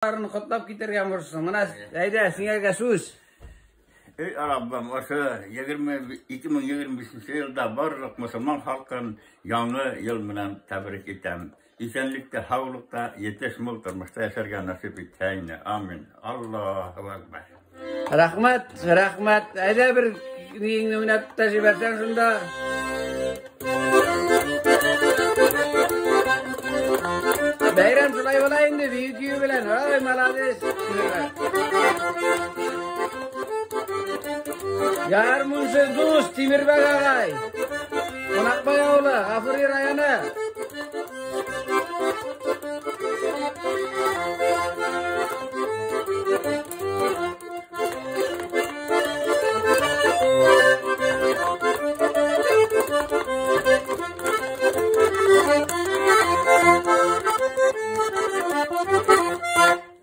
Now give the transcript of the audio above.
Аларны котлап китәргә бурычлысың. Менә әйдә, сиңәргә сүз. Эй, Раббым, ошо 2025 елда барлык мөселман халкын яңы ел менән тәбрик итәм. Исәнлектә, һаулыкта, йетеш мул тормышта яшәргә насыйп итсә инде. Амин. Аллаһу акбар. Рәхмәт, рәхмәт. Әйдә бер ниеңне уйнап та җибәрсәң шунда. Бәйрәм шулай була инде, бию көе белән. Ай, молодец. Гармунчы дус Тимирбәк агай. Кунакбай авылы, Гафури районы.